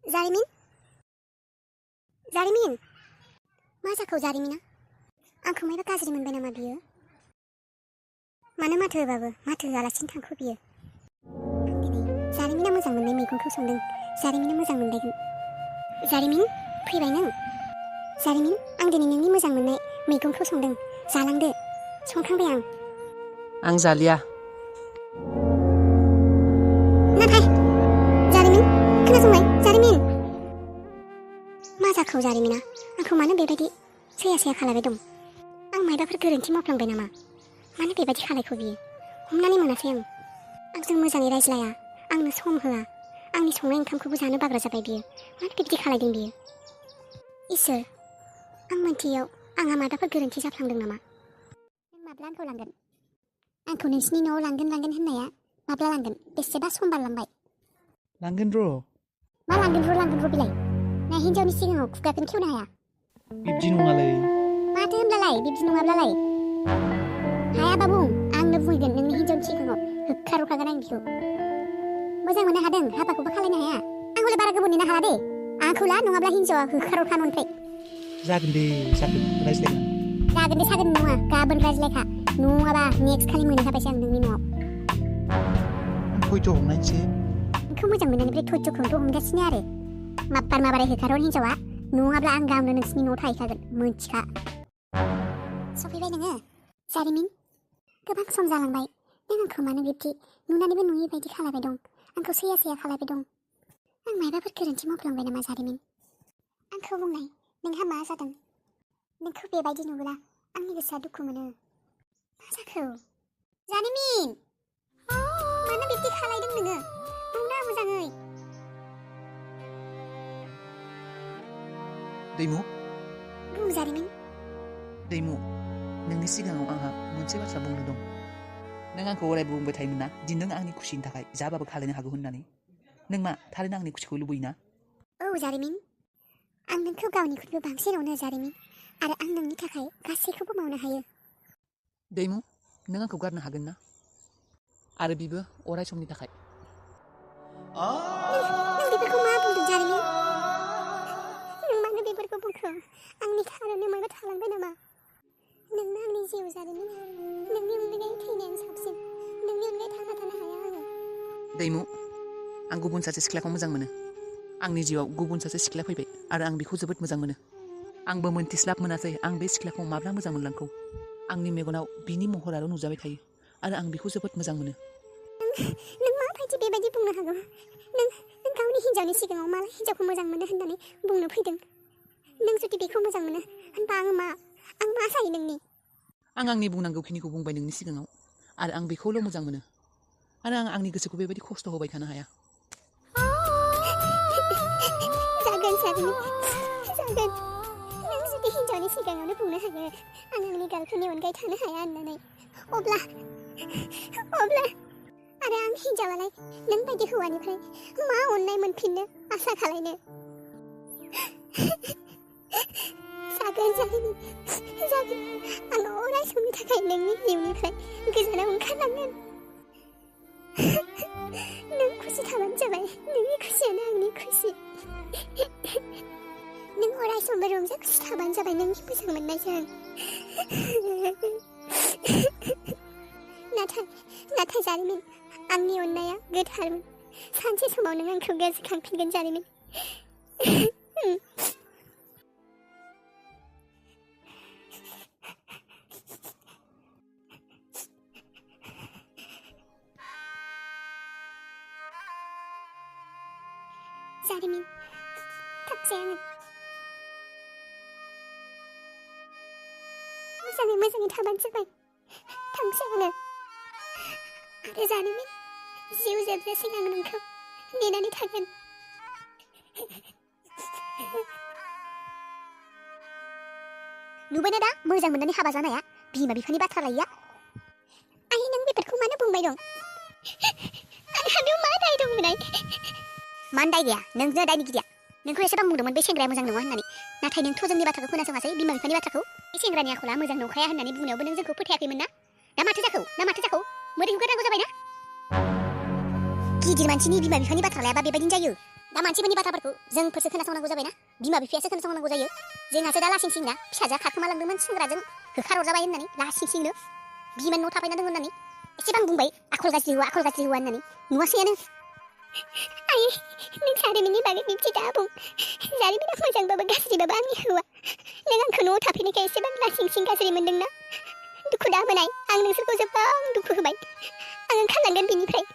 जारिमिन जारिमिन मा जाखो जारिमिना आंखौ मायबा गाज्रि मोनबाय नामा बियो मानो माथो होबाबो माथो होआलासिनो थांखो बियो आं दिनै जारिमिना मोजां मोननाय मैगंखौ संदों जारिमिना मोजां मोनलायगोन जारिमिन फैबाय नों जारिमिन आं दिनै नोंनि मोजां मोननाय मैगंखौ संदों जालांदो संखांबाय आं जालिया नाथाय जारिमिन खोनासंलाय जारिमिन मा जाखो जारिमिना आंखौ मानो बेबायदि सैया सैया खालायबाय दं आं मायबाफोर गोरोन्थि मावफ्लांबाय नामा मानो बेबायदि खालायखो बियो हमनानै मोनासै आंजों मोजाङै रायज्लाया आंनो सम होआ आंनि संनाय ओंखामखौबो जानो बाग्रा जाबाय बियो मानो बेबायदि खालायदों बियो इसोर आं मोनथियाव आंहा माबाफोर गोरोन्थि जाफ्लांदों नामा नों माब्ला आंखौ लांगोन आंखौ नोंसिनि न'आव लांगोन होननाया माब्ला लांगोन बेसेबा सम बारलांबाय लांगोन र' मा लांगोन र' बिलाय ना हिन्जावनि सिगाङाव खुगाखौनो खेवनो हाया बिब्दि नङालै माथो होनब्लालाय बिब्दि नङाब्लालाय हायाबा बुं आंनो बुंगोन नोंनि हिन्जावनि सिगाङाव होखारहरखागोन आं बिखौ मोजां मोननो हादों हाबाखौबो खालायनो हाया आं हले बारा गोबाव नेनो हाला दे आंखौ ला नङाब्ला हिन्जावा होखारहरखानो ओमफ्राय जागोन दे जागोन रायज्लायगोन जागोन दे जागोन नङा गाबोन रायज्लायखा नङाबा नेक्स्ट खालि मोनहैखाबायसै आं नोंनि न'आव आं धैर्य हमनायसै नोंखौ मोजां मोननायनिफ्राय धैर्यखौथ' हमगासिनो आरो माबारै होखारहर हिन्जावा नङाब्ला आं गावनो नोंसिनि न'आव थाहैखागोन मोनथिखा सफैबाय नोङो जारिमिन गोबां सम जालांबाय नों आंखौ मानो बिब्दि नुनानैबो नुयै बायदि खालायबाय दं आंखौ सैया सैया खालायबाय दं आं मायबाफोर गोरोन्थि मावफ्लांबाय नामा जारिमिन आंखौ बुंनाय नोंहा मा जादों नोंखौ बेबायदि नुब्ला आंनि गोसोआ दुखु मोनो मा जाखो जारिमिन मानो बिब्दि खालायदों नोङो बुंना मोजाङै दैमु बुं जारिमिन दैमु नोंनि सिगाङाव आंहा मोनसे बाथ्रा बुंनो दं नों आंखौ अरायबो बुंबाय थायोमोन ना दि नों आंनि खुसिनि थाखाय जाबाबो खालायनो हागौ होननानै नों मा थारैनो आंनि खुसिखौ लुबैयोना औ जारिमिन आं नोंखौ गावनिख्रुइबो बांसिन अनो जारिमिन आरो आं नोंनि थाखाय गासैखौबो मावनो हायो दैमु नों आंखौ गारनो हागोन ना आरो बिबो अराय समनि थाखाय नों बेफोरखौ मा बुंदों जारिमिन नों मानो बेफोरखौ बुंखो आंनि खारनो माबा थालांबाय नामा नोंनो आंनि जिउ जारिमिन नोंनि अनगायै थैनायानो साबसिन नोंनि अनगायै थांना थानो हाया आङो दैमु आं गुबुन सासे सिख्लाखौ मोजां मोनो आंनि जिउआव गुबुन सासे सिख्ला फैबाय आरो आं बिखौ जोबोद मोजां मोनो आंबो मोनथिस्लाब मोनासै आं बे सिख्लाखौ माब्ला मोजां मोनलांखौ आंनि मेगनाव बिनि महराल' नुजाबाय थायो आरो आं बिखौ जोबोद मोजां मोनो नों माबायदि बेबायदि बुंनो हागौ नों गावनि हिन्जावनि सिगाङाव माला हिन्जावखौ मोजां मोनो होननानै बुंनो फैदों नों जुदि बेखौ मोजां मोनो होनबा आं मा जायो नोंनि आं आंनि बुंनांगौखिनिखौ बुंबाय नोंनि सिगाङाव आरो आं बेखौल' मोजां मोनो आरो आं आंनि गोसोखौ बेबायदि खस्थ' होबाय थानो हाया जागोन जागोन नों जुदि हिन्जावनि सिगाङावनो बुंनो हायो आं आंनि गार्लफ्रेन्डनि अनगायै थानो हाया होननानै अब्ला आरो आं हिन्जावालाय नों बायदि हौवानिफ्राय मा अननाय मोनफिननो आसा खालायनो जागोन आं अराय समनि थाखाय नोंनि जिउनिफ्राय गोजानाव ओंखारलांगोन नों खुसि थाबानो जाबाय नोंनि खुसियानो आंनि खुसि नों अराय समबो रंजा खुसि थाबानो जाबाय नोंनि मोजां मोननायजों नाथाय जारिमिन आंनि अननाया गोथारमोन सानसे समाव नों आंखौ गोसोखांफिनगोन जारिमिन जारिमिन थांसै आङो मोजाङै थाबानो जाबाय थांसै आङो आरो जारिमिन जिउ जोबजासिम आं नोंखौ नेनानै थागोन नुबायना दा मोजां मोननानै हाबा जानाया बिमा बिफानि बाथ्रा लायिया आइ नों बेफोरखौ मानो बुंबाय दं आंहा बेयाव मा दाय दं मोनाय मानो दाय गैया नोंनो दायनिगिरिया नोंखौ एसेबां बुंदोंमोन बे सेंग्राया मोजां नङा होननानै नाथाय नोंथ' जोंनि बाथ्राखौ खोनासङासै बिमा बिफानि बाथ्राखौ बे सेंग्रानि आखला मोजां नंखाया होननानै बुंनायावबो नों जोंखौ फोथायाखैमोन ना माथो जाखौ मोदै हुगारनांगौ जाबायना गिदिर मानसिनि बिमा बिफानि बाथ्रा लायाबा बेबायदिनो जायो दा मानसिफोरनि बाथ्राफोरखौ जोंफोरसो खोनासंनांगौ जाबायना बिमा बिफायासो खोनासंनांगौ जायो जोंहासो दा लासिं सिंना फिसाजोआ खारखोमालांदोंमोन सेंग्राजों होखारहरजाबाय होननानै लासिं सिंनो बिमा न'आव थाफैना दं होननानै एसेबां बुंबाय आखल गाज्रि हौवा होननानै नुवासैयानो आयै नों जारिमिननि बागै बिब्दि दा बुं जारिमिना मोजांबाबो गाज्रिबाबो आंनि हौवा नों आंखौ न'आव थाफैनायखाय एसेबां लासिं सिं गाज्रि मोनदोंना दुखु दा मोनाय आं नोंसोरखौ गोबां दुखु होबाय आं ओंखारलांगोन बिनिफ्राय